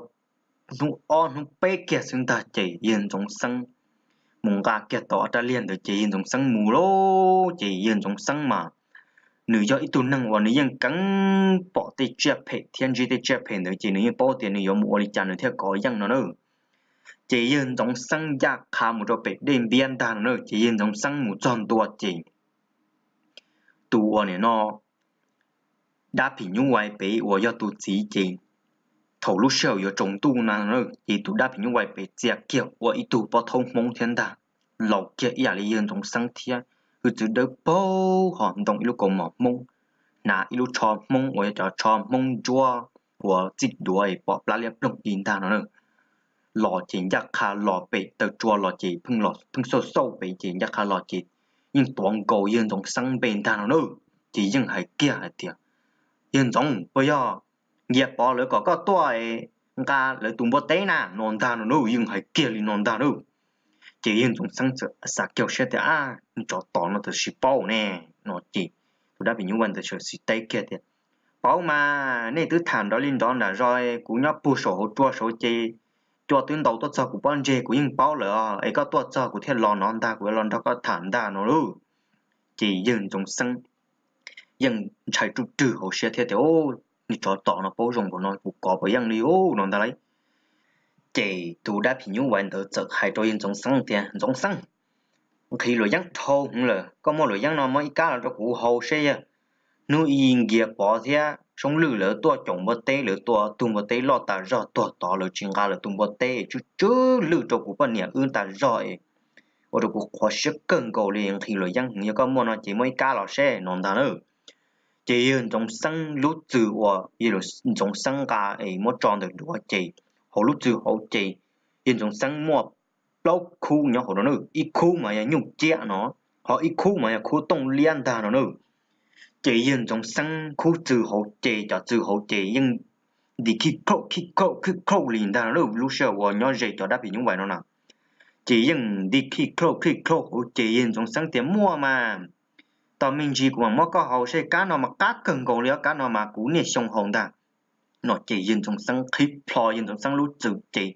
hnub ob hnub peb kiag xwb ntag ces yawg Ntxoov Xeeb mus nqa kiag tau ob rab liag ntawd ces yawg Ntxoov Xeeb mus lauj. Ces yawg Ntxoov Xeeb mas nws yog ib tug neeg uas nws yeej keev pom tej tsiaj phem thiab ntsib tej tsiaj phem ntawd ces nws yeej paub tias nws yuav mus ua li cas nws thiaj kov yeej no na. Ces yawg Ntxoov Xeeb ncaj qha mus rau pem dej npiab ntag no na. Ces yawg Ntxoov Xeeb mus txog ntua ces tus uas nim no dab phim nyuj vais pem uas yog tus txiv ces thaum lub sij hawm yuav tsaus ntuj na, ces tus dab phim nyuj vais pem txia kiag ua ib tug pob thaub Hmoob thiab ntag, laus kiag ib yam li yawg Ntxoov Xeeb thiab, hwj txwv dawb paug ho ntoo ib lub kaus mom Hmoob, hnav ib lub tsho Hmoob uas yog cov tsho Hmoob ntsuab uas txij duav pom plab liab ploog li ntag no na. Los ces ncaj qha los pem taw tsua los ces pheej xauj xauj pem ces ncaj qha los ces yeej tuav nkaus yawg Ntxoov Xeeb npe ntag no na. Ces yeej hais kiag hais tias, Yawg Ntxoov, puas yog Nkiag Pov lawv kom koj tuaj nqa lawv tus npua teb na? No ntag no na, yeej hais kiag li no ntag na. Ces yawg Ntxoov Xeeb txawm xav kiag siab tias, Ab, tsov tom no tam sim paub ne, no ces tus dab phim nyuj vais ntawd txawm teb kiag tias, Paub mas, nej twb tham nrov li nrov nram zos, kuv nyob puag saum hauv tsua saud ces cua twb ntaus tuaj txog kuv pob ntseg, kuv yeej paub lawm os, es koj tuaj txog kuv thiaj los no ntag, kuv yuav los nrog koj tham ntag no lauj. Ces yawg Ntxoov Xeeb yeej ntshai ruj rwg hauv siab thiab tias, Ub, niag tsov tom no paub zoo npaum no, kuv kov puas yeej li ub no ntag lauj. Ces tus dab phim nyuj vais ntawd txawm hais rau yawg Ntxoov Xeeb tias, Ntxoov Xeeb, nqhis luam yeeb dhau heev lawm, koj muaj luam yeeb no muab ib kab los rau kuv haus seb. Yog hnub i Nkiag Pov thiab Soob Lwj lawv tuaj caum npua teb, lawv tua tug npua teb loj tas zog tuag tod, lawv tsis nqa lawv tus npua teb, tsw tsw lwj rau kuv poj niam wb tas zog es ua rau kuv qhuav siab kawg nkaus li. Nqhis luam yeeb heev, yog koj muaj no ces muab ib kab los seb no ntag na. Ces yawg Ntxoov Xeeb lub txwm uas yawg Ntxoov Xeeb nqa es muab tso ntawm duav ces hauv lub txwm hauv ces yawg Ntxoov Xeeb muaj plaub khub nyob hauv no na, ib khub mas yog nyuj ciab no, ho ib khub mas yog khub tooj liab ntag no na. Ces yawg Ntxoov Xeeb khub txwm hauv ces cov txwm hauv ces yeej nti khij khauj khij khauj khij khauj li ntag no na, lub sij hawm uas nyob ze cov dab phim nyuj vais no na. Ces yeej nti khij khauj khij khauj hauv ces yawg Ntxoov Xeeb tias muaj mas, tos me ntsis kuv mam muab koj haus seb, kab no mas qab kawg nkaus li os, kab no mas kuv niaj xyoo haus ntag. No ces yawg Ntxoov Xeeb qhib plho yawg Ntxoov Xeeb lub txwm ces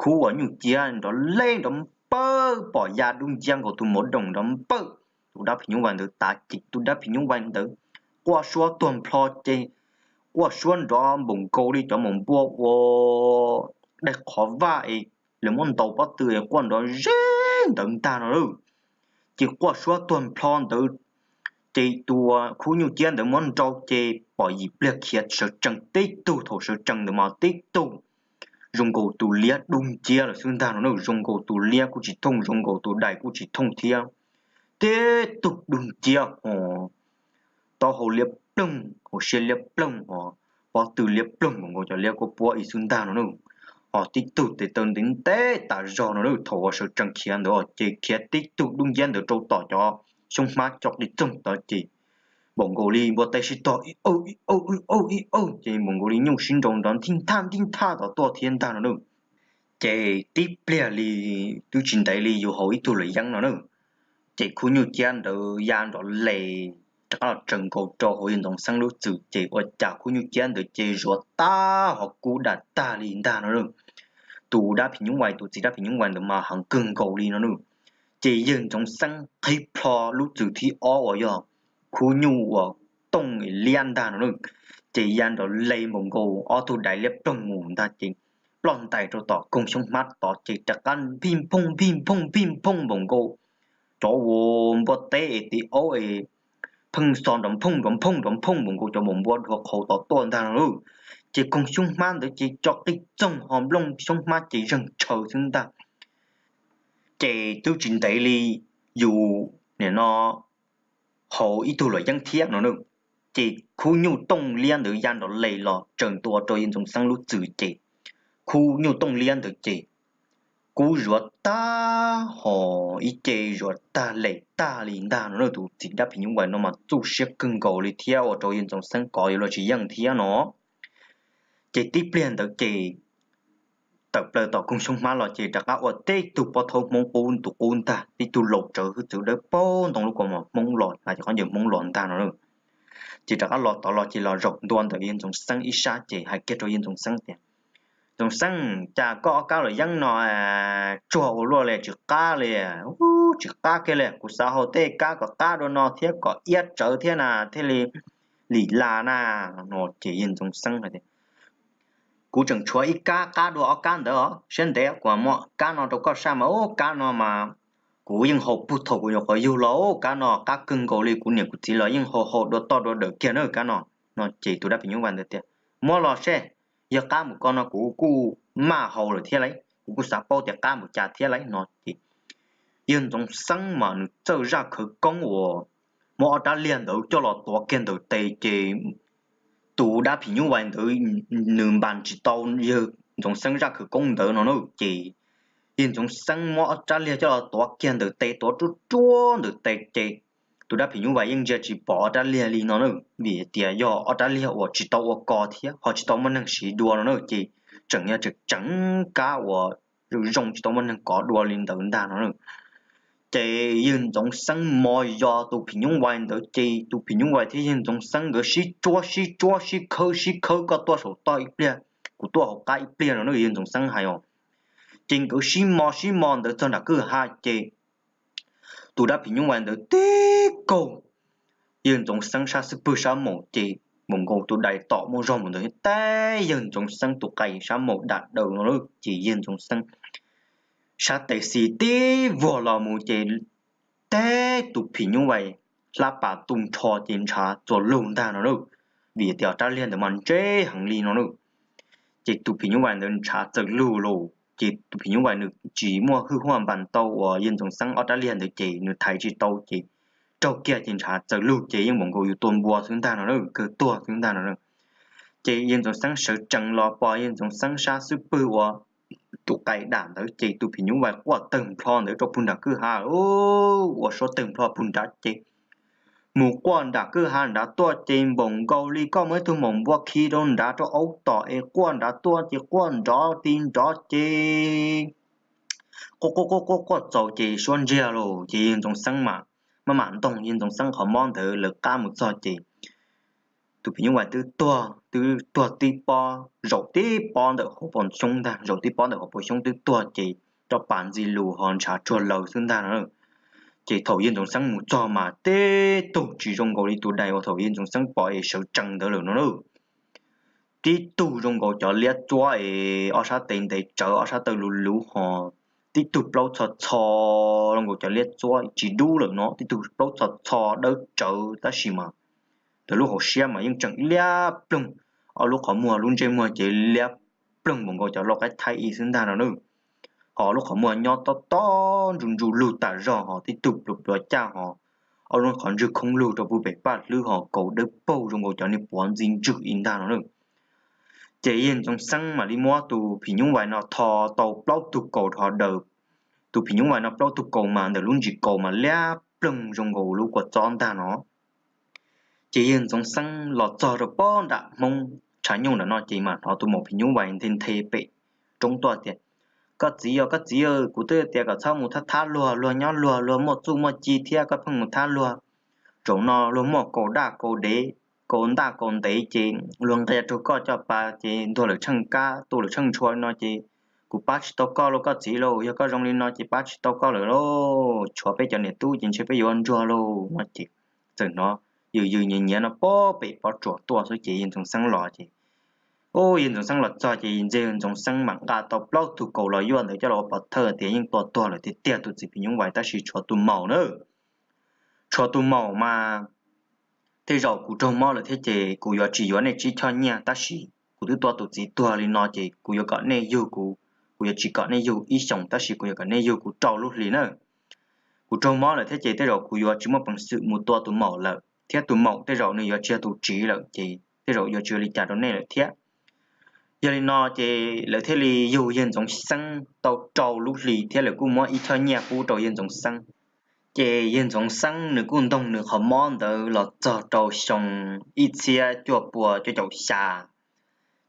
khub uas nyuj ciab nrov leb nrov npawj pom ya dub nciab nkaus tus mov doom nrov npawj. Tus dab phim nyuj vais ntawd tav ces tus dab phim nyuj vais ntawd quaj suab tuag nplho ces quaj suab nrov npaum nkaus li cov maum npua ua daig qhov vaj es lawv muab ntaus pob tw es quaj nrov zeb ntawd ntag no lauj. Ces quaj suab tuag nplho ntawd ces tus khub nyuj ciab ntawd muab nrau ces pom yim pliag khiav sawv tsees tib tug, thaum sawv tsees ntawd mas tib tug zoo nkaus tus liab dub nciab lawm xwb ntag no na, zoo nkaus tus liab kuj tsis thooj, zoo nkaus tus dais kuj tsis thooj thiab. Tib tug dub nciab ho taub hau liab ploog, hauv siab liab ploog ho pob tw liab ploog npaum nkaus cov liab kuj puab ib xwb ntag no na. Ho tib tug tes taw ntev ntev tas zog no na, thaum uas sawv tsees khiav ntawd ces khiav tib tug dub nciab ntawd rau tom cov xyoob hmab co qis txoog tod ces npaum nkaus li npua teb sib tog ib auj ib auj ib auj ib auj ces npaum nkaus li nyuj sib nraus nrov ntij nthaj ntij nthaj tod tuaj thiab ntag no na. Ces tib pliag li twb tsis ntev li yus haus ib tug luam yeeb no na, ces khub nyuj ciab ntawd ya nrov les rov qab los tsaws nkaus rau hauv yawg Ntxoov Xeeb lub txwm ces ua cas khub nyuj ciab ntawd ces zuav tag ho kub dam tag li ntag no na. Tus dab phim nyuj vais, tus txiv dab phim nyuj vais ntawd mas heev kawg nkaus li no na. Ces yawg Ntxoov Xeeb qhib plho lub txwm thib ob uas yog khub nyuj uas tooj liab ntag no na, ces ya nrov les npaum nkaus ob tug dais liab ploog mus ntag ces ploj ntais rau tom koog xyoob hmab tod ces rov qab npij nphooj npij nphooj npij nphooj npaum nkaus cov uas npua teb es tiv aub es pheej xo nrov nphooj nrov nphooj nrov nphooj npaum nkaus cov maum npua dhuav qhauv tod tuaj ntag no lauj. Ces koog xyoob hmab ntawd ces co qij txoog ho nplooj xyoob hmab ces zeeg tshaw xwb ntag. Ces twb tsis ntev li yus nim no haus ib tug luam yeeb thiab no na, ces khub nyuj tooj liab ntawd ya nrov les los tsaws ntua rau yawg Ntxoov Xeeb lub txwm ces khub nyuj tooj liab ntawd ces kub zuav tag ho ib ce zuav tag lem tag li ntag no na. Tus txiv dab phim nyuj vais no mas txuj siab kawg nkaus li thiab ua rau yawg Ntxoov Xeeb kov yuav luag tsis yeej thiab no. Ces tib pliag ntawd ces tawm plaws tom koog xyoob hmab los ces rov qab ua tib tug pob thaub Hmoob qub tus qub ntag, tib tug laus tsawv hwj txwv dawb paug ntoo lub kaus mom Hmoob los hais tias qhov ncauj Hmoob los ntag no na. Ces rov qab los tod los ces los zaum ntua ntawm yawg Ntxoov Xeeb ib sab ces hais kiag rau yawg Ntxoov Xeeb tias, Ntxoov Xeeb, cas koj ob kab luam yeeb no tsuag ua luaj li tsis qab li, tsis qab kiag li, kuv xav haus tej kab kom qab dua no thiab kom iab tsawv thiab na thiaj li lim las na. No ces yawg Ntxoov Xeeb hais tias, kuv tseem tshuav ib kab qab dua ob kab ntawd os, siab ntev kuv muab kab no rau koj saib mas, ub, kab no mas kuv yeej haus puag thaum kuv nyuam qhuav yug los, kab no qab kawg nkaus li, kuv niam kuv txiv los yeej haus haus dua toj dua dawm kiag na kab no. No ces tus dab phim nyuj vais ntawd tias, muab los seb, yog qab mus ko no kuv kuj maj haus lawm thiab lauj, kuv kuj xav paub tias qab mus cas thiab lauj. No ces yawg Ntxoov Xeeb mas nws txawj zaj khawv koob uas muab ob rab liag ntawd coj los tuav kiag ntawm tes ces tus dab phim nyuj vais ntawd nws npas tsis tau yawg Ntxoov Xeeb zaj khawv koob ntawd no na. Ces yawg Ntxoov Xeeb muab ob rab liag coj los tuav kiag ntawm tes, tuav ruaj ruaj ntawm tes ces tus dab phim nyuj vais yeej ntsia tsis pom ob rab liag li no na, vim tias yog ob rab liag uas tsis tau ua ko thiab ho tsis tau muaj neeg siv dua no na, ces tseem yog tseem tseem kab uas zoo zoo tsis tau muaj neeg kov dua li ntawd ntag no na. Ces yawg Ntxoov Xeeb mos yos tus phim nyuj vais ntawd ces tus phim nyuj vais thiab yawg Ntxoov Xeeb nkawd sib tsuab sib tsuab sib khawb sib khawb, koj tuaj saum toj ib pliag, kuv tuaj hauv qab ib pliag no na, yawg Ntxoov Xeeb hais os. Ces nkawd sib mos sib mos ntawd txog nram kwj ha ces tus dab phim nyuj vais ntawd tib kaug yawg Ntxoov Xeeb sab xub pwg sab maum ces npaum nkaus tus dais tom muaj zog mus ntawd teb yawg Ntxoov Xeeb tus qais sab maum dam daws no lauj. Ces yawg Ntxoov Xeeb sab tes xis tib vuag los mus ces teb tus phim nyuj vais hlab pas tu nrho ces ntshav txuas lug ntag no lauj, vim tias ob rab liag ntawd mas ntseb heev li no lauj. Ces tus phim nyuj vais ntawd ntshav txawm lug lauj, ces tus phim nyuj vais nws tsis muaj hwj huaj npas tau uas yawg Ntxoov Xeeb ob rab liag ntawd ces nws thaiv tsis tau ces raug kiag ces ntshav txawm lug ces yeej npaum nkaus yus tua npua xwb ntag no, kawg tuag xwb ntag no. Ces Yawg Ntxoov Xeeb sawv tsees los pom Yawg Ntxoov Xeeb sab xub pwg ua tus qais dam ntawd ces tus phim nyuj vais quaj tawg nplho ntawd rau puag nram kwj ha, ua suab tawg nplho puag nrad ces mus quaj nram kwj ha nrad tuaj ces npaum nkaus li koj muaj ib tug maum npua khi rau nrad rau aub tom es quaj nrad tuaj ces quaj nrov ti nrov ces quaj quaj quaj quaj quaj txaus ces suab ntsiag lawm ces Yawg Ntxoov Xeeb maj mam ntoog Yawg Ntxoov Xeeb qhov mob ntawd lawv qab mus txog ces tus phim nyuj vais twb tuag, twb tuag tib pob, zaum tib pob ntawm hauv paus xyoob ntag, zaum tib pob ntawm hauv paus xyoob twb tuag ces rau pas ntxi lus ho ntshav tsuag lawm xwb ntag no. Ces thaum Yawg Ntxoov Xeeb mus txog mas tib tug tsis zoo nkaus li tus dais uas thaum Yawg Ntxoov Xeeb pom es sawv tsees ntawd lawm no na. Tib tug zoo nkaus cov liab txuab es ob sab tes ntev tsawv ob sab taw luv luv ho, tib tug plaub txho txho zoo nkaus cov liab txuab tsis dub lawm no, tib tug plaub txho txho dawb tsawv tab sis mas ntawm lub hauv siab mas yeej tseem liab ploog, ob lub qhov muag lub ntsej muag ces liab ploog npaum nkaus cov lau qaib thaib ib xwb ntag no na. Ho lub qhov muag nyob tob tob ntsu ntsu lug tas zog ho tib tug pluav pluav caj ho ob lub qhov ntswg khoob lug rau puag pem paj hlwb ho kaus dawb paug zoo nkaus cov niag puav ntxi ntswg ib ntag no na. Ces Yawg Ntxoov Xeeb mam li muab tus phim nyuj vais no tho tau plaub tug kaus dhos daws. Tus phim nyuj vais no plaub tug kaus mas ntawm lub ntsis kaus mas liab ploog zoo nkaus lub kua txob ntag no. Ces Yawg Ntxoov Xeeb los txog rau pob nram Hmoob tshav nyoog ntawm no ces mam hnov tus maum phim nyuj vais nthe nthe pem roob tuaj tias, Koj txiv os, koj txiv, kuv twb tias kom txhob mus thab thab luag, luag nyob luag, luag muaj txuj muaj ci thiab koj pheej mus thab luag. Zaum no luag muaj kaus daj kaus dev, kaus ntaj kaus ntev ces luag nqia rau koj coj pas ces ntuag lawm tsheej kab, tu lawm tsheej ntshua no ces kuv pab tsis tau koj lauj koj txiv lauj, yog koj zoo li no ces pab tsis tau koj lawm lauj, tshuav peb cov niam tub ces ntshe peb yuav ntsuag lauj no ces txawm hnov yws yws nyiav nyiav no pob pem pob tsuas tuaj xwb ces Yawg Ntxoov Xeeb los ces, u, Yawg Ntxoov Xeeb los txog ces Yawg Ntxoov Xeeb mam nqa tau plaub tug kaus los yuaj ntawd coj los ua pov thawj tias yeej tua tuag lawm tiag tiag tus txiv phim nyuj vais tab sis tshuav tus maum na. Tshuav tus maum mas tej zaum kuv raug mob lawm thiab ces kuv yuav tsis yuav nej tsib choj nyiaj tab sis kuv twb tua tus txiv tuag li no ces kuv yuav kom nej yug kuv, kuv yuav tsis kom nej yug ib xyoos tab sis kuv yuav kom nej yug kuv rau lub hlis na. Kuv raug mob lawm thiab ces tej zaum kuv yuav tsis muaj peev xwm mus tua tus maum lawm thiab tus maum tej zaum nws yuav tsis yog tus tsiv lawm ces tej zaum yuav tsis ua li cas rau nej lawm thiab. Yog li no ces lawv thiaj li yug Yawg Ntxoov Xeeb tau rau lub hlis thiab lawv kuj muab ib choj nyiaj pub rau Yawg Ntxoov Xeeb. Ces Yawg Ntxoov Xeeb nws kuj ntoog nws qhov mob ntawd los txog rau xyoo ib txhiab cuaj pua cuaj caum xya.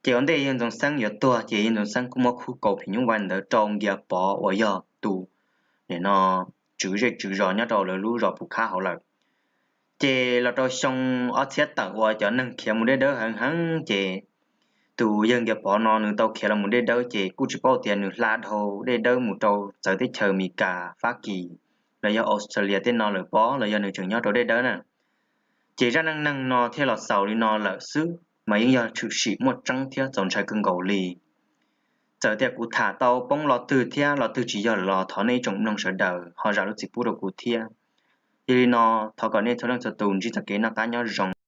Ces ua ntej Yawg Ntxoov Xeeb yuav tuag ces Yawg Ntxoov Xeeb kuj muab khub kaus phim nyuj vais ntawd rau Nkias Pov uas yog tus, nim no, tswv zej tswv zos nyob rau lawv lub zos Pus Khab hauv lawm. Ces los rau xyoo ob txhiab tawm uas cov neeg khiav mus dej dawb heev heev ces tus yawg Nkias Pov no nws tau khiav los mus dej dawb ces kuj tsis paub tias nws hla dhau dej dawb mus rau txawv teb chaws Amelikas, Fab Kis los yog Australia tej no lawm pob los yog nws tseem nyob rau dej dawb na. Ces zaj neej neeg no thiaj los xaus li no lawm xwb mas yeej yog tshwm sim muaj tseeb thiab txaus ntshai kawg nkaus li. Txawm tias kuv tham tau poob lo twg thiab lo twg tsis yog los thov nej ib tsoom mloog sawv daws ho zam lub txim pub rau kuv thiab. Yog li no thov kom nej txhua leej txhua tus ntsib txoj kev noj qab nyob zoo.